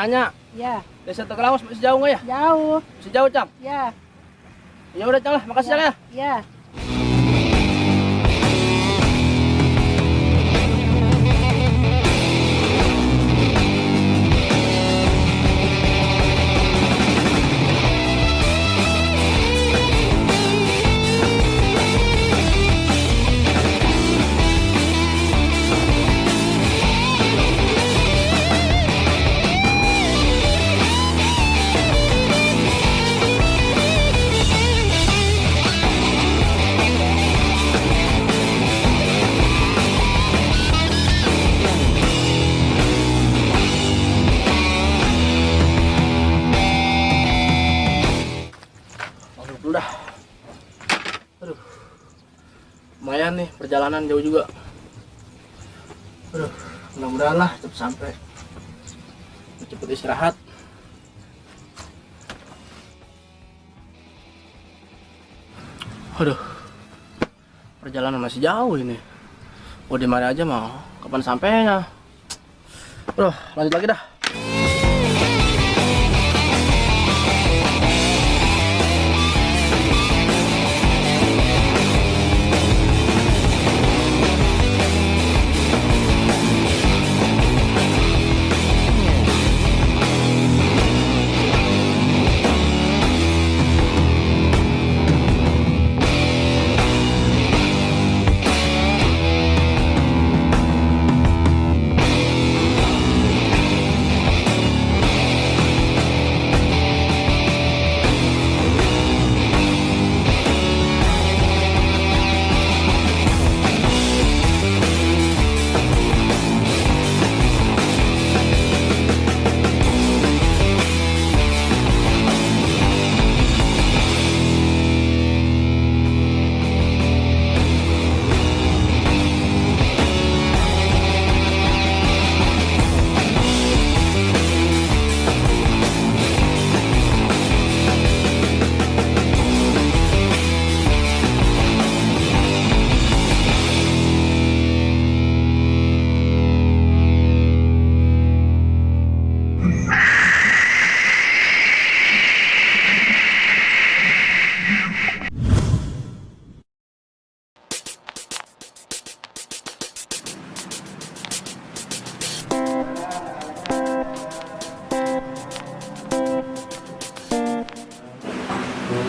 nanya. Ya. Desa Tegalawas masih jauh nggak ya? Jauh. Masih jauh, Cang? Ya. Ya udah, Cang lah. Makasih, Cang ya. Ya. Udah. Aduh. Lumayan nih perjalanan jauh juga. Aduh, mudah-mudahan lah cepet sampai. Cepet istirahat. Aduh. Perjalanan masih jauh ini. Mau di mana aja mau. Kapan sampainya? Aduh, lanjut lagi dah.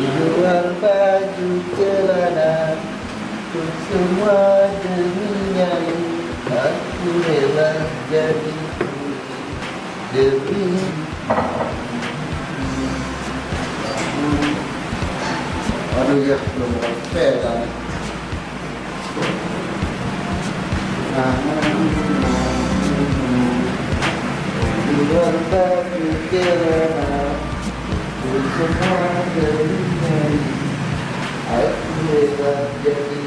Jual baju celana untuk semua demi nyali. Aku rela jadi demi aduh ya belum sepeda. Jual baju celana semua darinya, aku rela jadi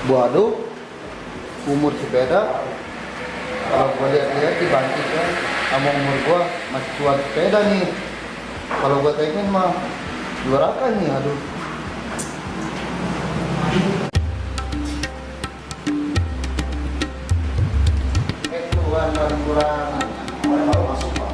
waduh, umur sepeda kalau gua lihat-lihat dibandingkan sama umur gua masih tua sepeda nih. Kalau gua pengen mah juarakan nih, aduh. Kurang baru masuk Pak.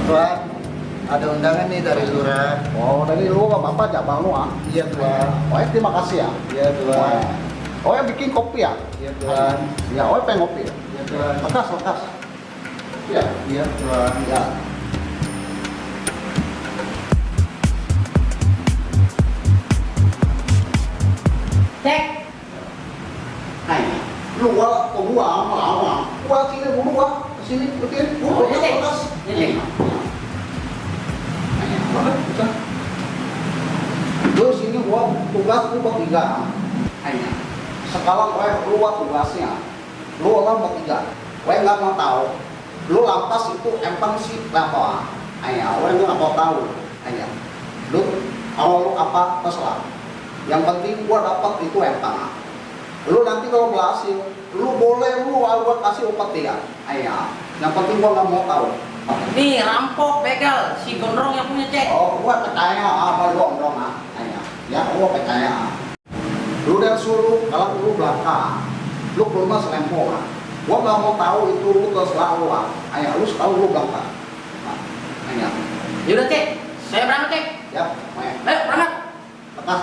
Tuan, ada undangan nih dari lurah. Oh, dari lu nggak apa-apa, Jabang lu ah. Iya Tuan. Oh, terima kasih ya. Iya Tuan. Oh, yang bikin kopi ya? Iya Tuan. Ya, oh pengen kopi ya? Iya Tuan. Lekas, lekas. Ya, Iya Tuan. ya. Cek. Hai, lu gua sini dulu sini, oke? Oh, ya, Cek. Lekas. Ya, Cek. Lu sini gua tugas lu bertiga. Hanya sekarang gue keluar tugasnya. Lu orang bertiga. Gue nggak mau tahu. Lu lantas itu empang sih apa? Ayah, orang itu nggak tahu. Ayah, lu kalau lu apa terserah. Yang penting gua dapat itu yang tengah. Lu nanti kalau berhasil, lu boleh gua kasih obat dia. Ayah, yang penting gua nggak mau tahu. Nih rampok begal si gondrong yang punya cek. Oh, gua percaya sama lu dong, ayah. Ya, gua percaya. Lu dan suruh kalau lu belakang, lu ke rumah selempo. Gua nggak mau tahu itu lu terserah lu. Ayah, lu tahu lu belakang. Ayah. Yaudah cek, saya berangkat cek. Ya, ayah. Ayo berangkat. Tekas.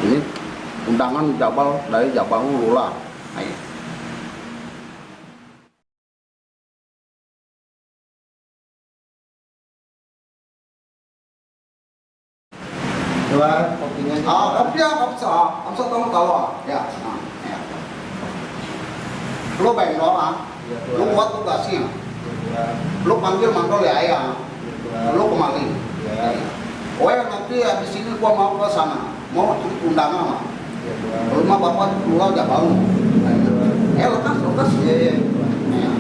Ini undangan Jabal dari Jabal Lula. Ayo. Dua kopinya. Kopi tahu ya. Nah, ya. Lu bayang doang. Iya, Lu buat tugasnya. Dua. Lu panggil manggil ya ayah. Lu kemari. Ya. Oh ya nanti habis ini gua mau ke sana. Mau undangan mah. Ya, dua. Rumah bapak Lula Jabal. Lekas. Iya. Ya.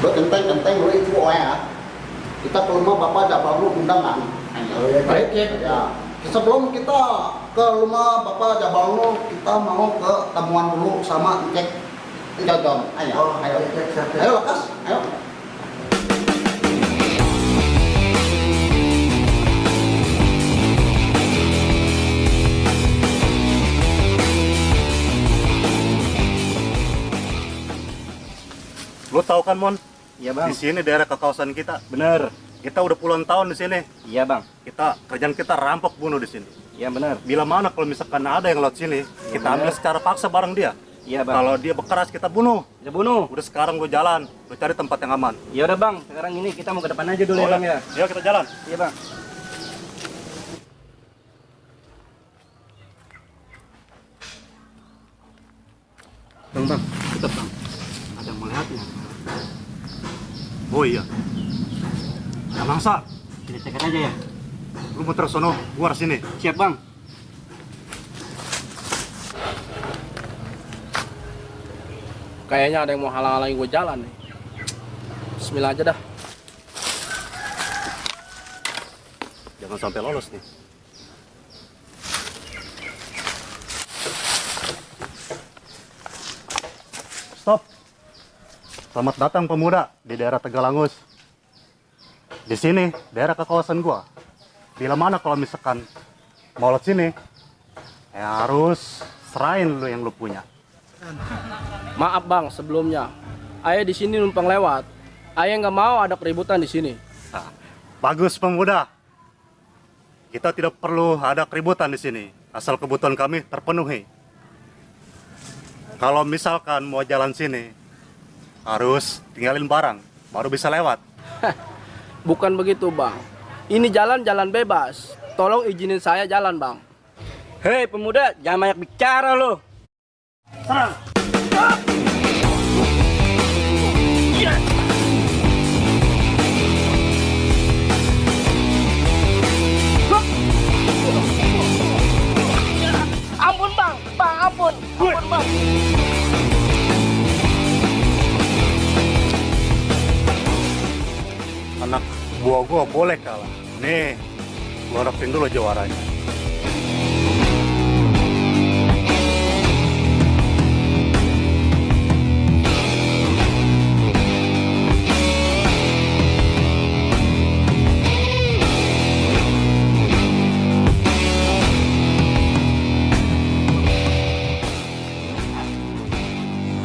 Lo genteng lo itu ya. Kita ke rumah bapak Jabal lu undangan. Oh, ya, baik, ya. Ya. Sebelum kita ke rumah bapak Jabal lu, kita mau ke temuan dulu sama cek Jojon. Ayo. Ayo lekas. Ayo. Lo tahu kan Mon? Iya bang. Di sini daerah kekawasan kita. Bener. Kita udah puluhan tahun di sini. Iya bang. Kerjaan kita rampok bunuh di sini. Iya bener. Bila mana kalau misalkan ada yang lewat sini, kita ambil secara paksa bareng dia. Iya bang. Kalau dia berkeras kita bunuh. Kita bunuh. Udah sekarang lo jalan, lo cari tempat yang aman. Ya udah bang. Sekarang ini kita mau ke depan aja dulu ya bang ya. Yuk kita jalan. Iya bang. Bang, kita bang. Ada yang melihatnya. Oh iya. Ada mangsa. Kita cek aja ya. Lu muter sono, gua sini. Siap bang. Kayaknya ada yang mau halang-halangin gue jalan nih. Bismillah aja dah. Jangan sampai lolos nih. Stop. Selamat datang pemuda di daerah Tegalangus. Di sini daerah kekawasan gua. Bila mana kalau misalkan mau lewat sini, ya harus serahin lu yang lu punya. Maaf bang sebelumnya. Ayah di sini numpang lewat. Ayah nggak mau ada keributan di sini. Nah, bagus pemuda. Kita tidak perlu ada keributan di sini, asal kebutuhan kami terpenuhi. Kalau misalkan mau jalan sini, harus tinggalin barang, baru bisa lewat. Bukan begitu bang. Ini jalan bebas. Tolong izinin saya jalan bang. Hei pemuda, jangan banyak bicara lo. Serang. Ampun bang, ampun bang. Anak buah gua boleh kalah. Nih, gua harapin dulu juaranya.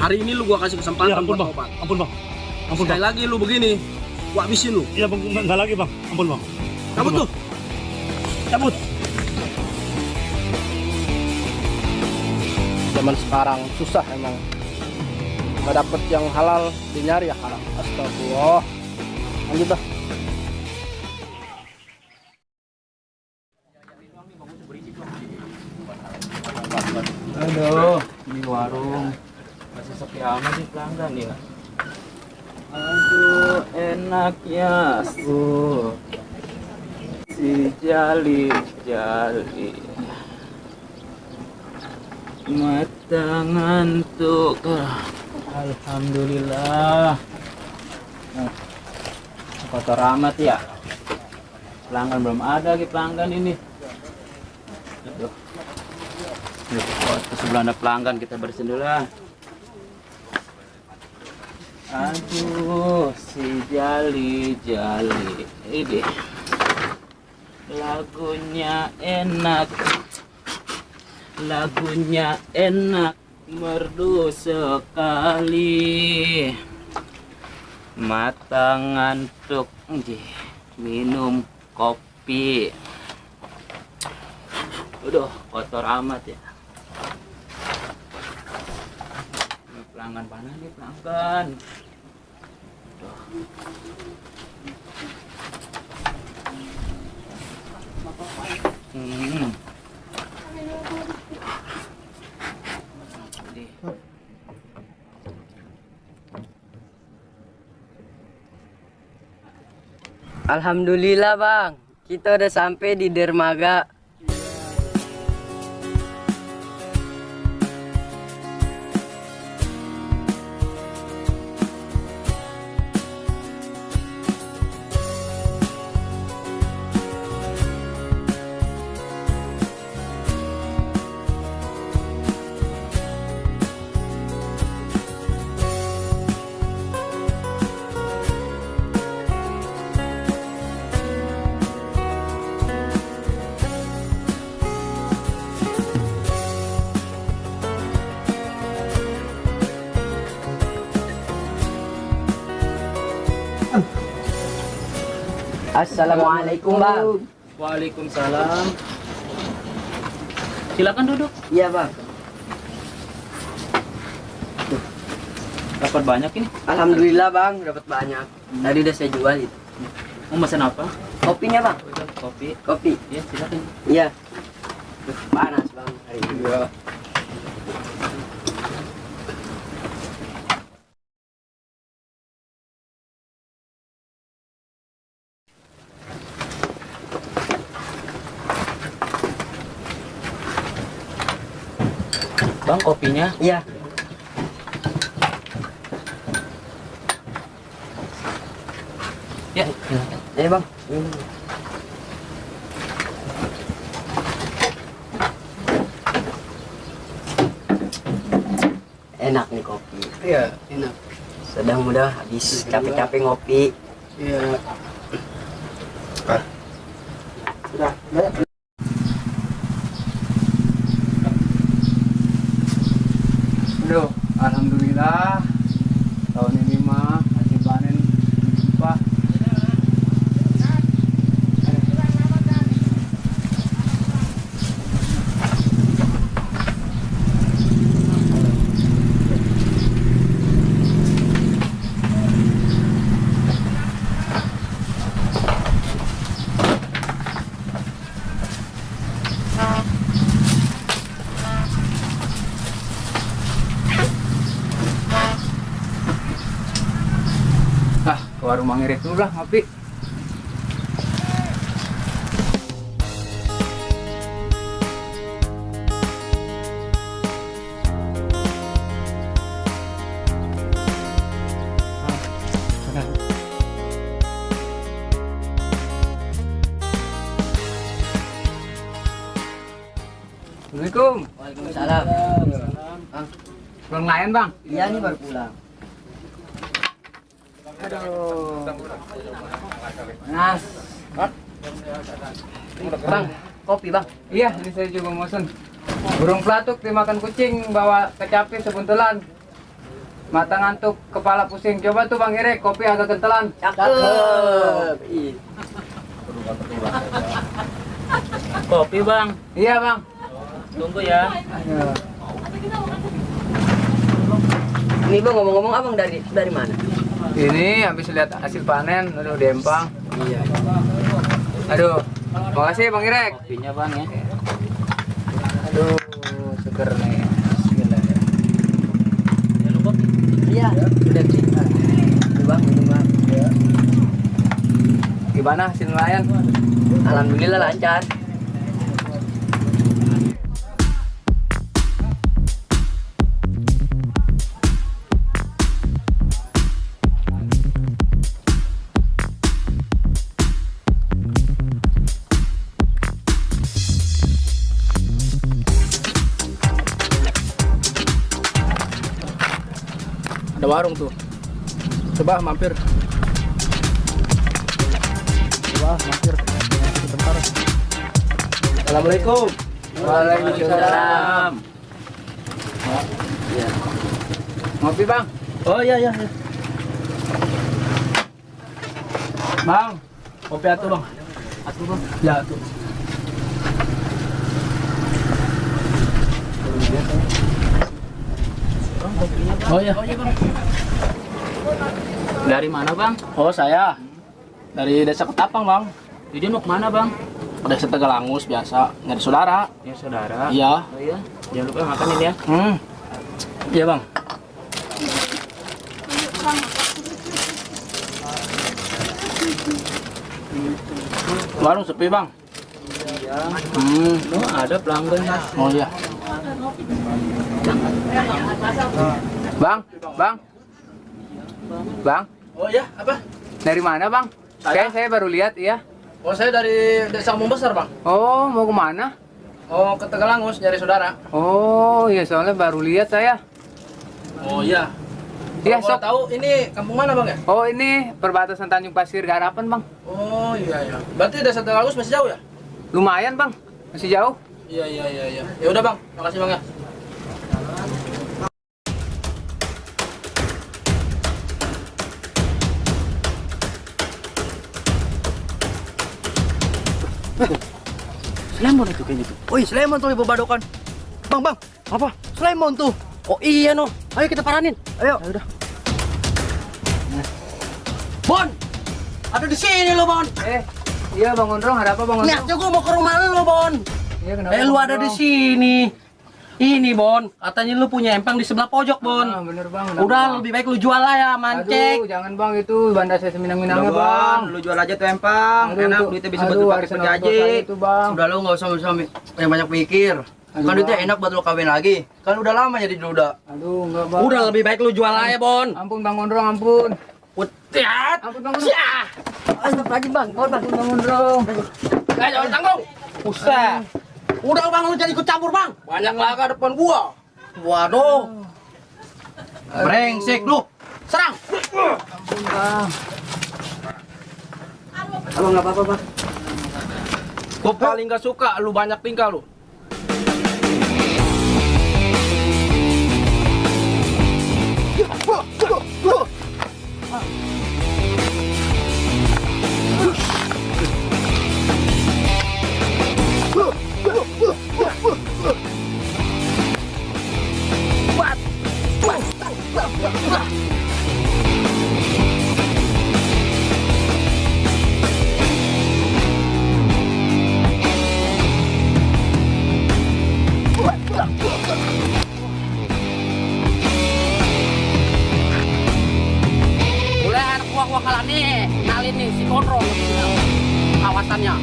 Hari ini lu gua kasih kesempatan buat tobat. Ampun bang. Sekali lagi lu begini, gua habisin lu. Iya bang, nggak lagi bang. Ampun bang. Cabut tuh. Cabut. Zaman sekarang susah emang. Nggak dapet yang halal, dinyari ya haram. Astagfirullah. Lanjut dah. Aduh, ini warung masih sepi amat sih pelanggan ya. Aduh, enak ya. Si Jali mata ngantuk. Alhamdulillah. Kotor amat ya. Pelanggan belum ada lagi pelanggan ini. Aduh. Sebelah ada pelanggan, kita bersihin dulu lah. Aduh, si Jali ini lagunya enak, merdu sekali. Mata ngantuk, minum kopi. Aduh, kotor amat ya. Ini pelanggan mana nih pelanggan? Aduh. Alhamdulillah bang, kita udah sampai di dermaga. Assalamualaikum bang. Waalaikumsalam. Silakan duduk. Iya bang. Dapat banyak ini. Alhamdulillah bang, dapat banyak. Tadi udah saya jual itu. Mau pesan apa? Kopinya bang. Kopi. Kopi. Ya, silakan. Iya. Panas bang hari ini. Iya. Bang, kopinya. Iya. Ya, silakan. Iya bang. Enak nih kopi. Iya, enak. Sedang mudah habis capek-capek ngopi. Iya. Aduh, alhamdulillah tahun ini mah hasil panen Pak. Ke warung Mang Irit dulu lah ngopi. Assalamualaikum. Waalaikumsalam. Bang, pulang lain bang? Iya nih baru pulang. Aduh. Nas. Bang, kopi bang. Iya, ini saya juga mosen. Burung pelatuk dimakan kucing, bawa kecapi sebuntulan. Mata ngantuk, kepala pusing. Coba tuh Bang Irek, kopi agak kentelan. Cakep. Kopi, Bang. Iya Bang. Tunggu ya. Ayo. Ini bang ngomong-ngomong abang dari mana? Ini habis lihat hasil panen, aduh di Empang. Iya. Aduh, makasih Bang Irek. Kopinya, Bang ya. Aduh, seger nih. Bismillah. Iya, udah cinta. Bang, minum bang. Gimana hasil nelayan? Alhamdulillah lancar. Ada warung tuh. Coba mampir. Coba mampir. Sebentar. Assalamualaikum. Waalaikumsalam. Ngopi bang? Oh iya iya. Iya. Bang, kopi atuh bang. Atuh bang. Ya atuh. Oh iya. Dari mana bang? Oh saya dari desa Ketapang bang. Jadi mau kemana bang? Ke desa Tegalangus biasa nyari saudara. Ya saudara. Iya. Oh iya. Jangan lupa makanin ya. Iya bang. Warung sepi bang. Iya. Oh Ada pelanggan. Oh iya. Bang, bang, bang. Oh iya apa? Dari mana bang? Saya baru lihat ya. Oh saya dari desa Kampung Besar bang. Oh mau kemana? Oh ke Tegalangus nyari saudara. Oh iya soalnya baru lihat saya. Oh iya. Iya Kalau sok. tahu ini kampung mana bang ya? Oh ini perbatasan Tanjung Pasir Garapan bang. Oh iya iya. Berarti desa Tegalangus masih jauh ya? Lumayan bang, masih jauh. Iya iya iya iya. Ya udah bang, makasih bang ya. Slemon itu kayaknya tuh. Oh iya Slemon tuh ibu badokan. Bang bang, apa? Slemon tuh. Oh iya no. Ayo kita paranin. Ayo. Ya udah. Bon. Ada di sini lo, Bon. Iya bang Gondrong, ada apa bang Gondrong? Niatnya gua mau ke rumah lo, Bon. Iya kenapa? Lu Bang ada di Gondrong? sini. Ini Bon, katanya lu punya empang di sebelah pojok, Bon. Ah, bener bang. kenapa, Udah Bang? lebih baik lu jual lah ya, mancek. Aduh, jangan bang itu banda saya seminang-minangnya Udah, bang. Lu jual aja tuh empang. Aduh, Enak itu- duitnya bisa aduh, buat lu pakai arisan kerja orang tua saya itu, Bang. Udah lu nggak usah yang banyak pikir. Aduh, Kan duitnya Bang. enak buat lu kawin lagi. Kan udah lama jadi duda. Aduh enggak bang. Udah lebih baik lu jual aja, Bon. Ampun bang Gondrong, ampun. Utiat. Ampun bang Gondrong. Astagfirullahaladzim bang, bang. Ampun bang Gondrong. Jangan tanggung. Usah. Udah bang lu jadi ikut campur, Bang. Banyak laga depan gua. Waduh. Brengsek lu. Serang. Ampun bang. Abang enggak apa-apa, Bang. Gua paling gak suka lu banyak tingkah lu. Mulai anak gua kalah nih, kenalin nih si Kontrol kawasannya.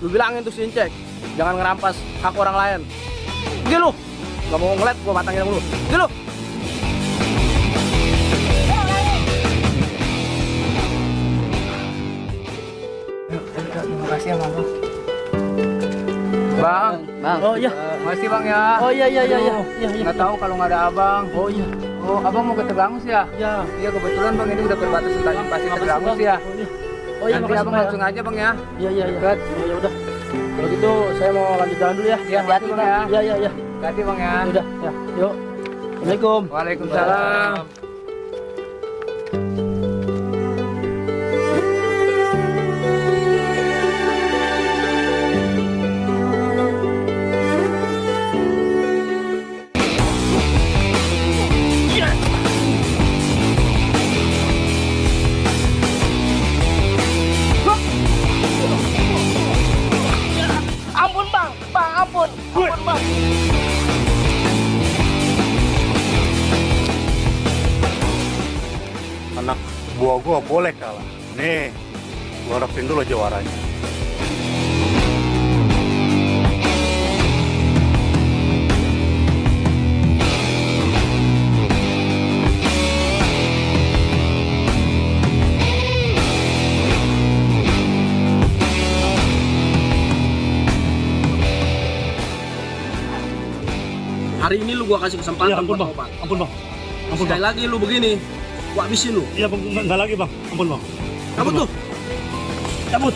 Lu bilangin tuh si Incek, jangan ngerampas hak orang lain. Pergi lu, gak mau ngeliat gua matangin lu. Pergi lu. Terima kasih ya bang. Bang, Oh iya. makasih bang ya. Oh iya iya iya iya. Nggak tahu kalau nggak ada abang. Oh iya. Oh, abang mau ke Tegalangus ya? Iya. Iya kebetulan bang ini udah perbatasan Tanjung Pasir Tegalangus ya. Oh iya, Nanti makasih, abang Bang. langsung aja bang ya. Iya iya iya. Cut. Oh, ya udah. Kalau gitu saya mau lanjut jalan dulu ya. Iya, hati bang ya. Iya iya iya. Hati bang ya. Udah, ya. Yuk. Assalamualaikum. Waalaikumsalam. gue boleh kalah. Nih, gue hadapin dulu juaranya. Hari ini lu gua kasih kesempatan buat tobat. Ampun bang. Ampun Sekali lagi lu begini, gua habisin lu. Iya bang, nggak lagi bang. Ampun bang. Cabut tuh. Cabut.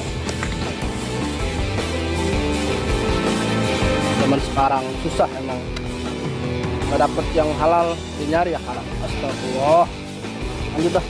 Zaman sekarang susah emang. Nggak dapet yang halal, dinyari ya halal. Astagfirullah. Lanjut dah.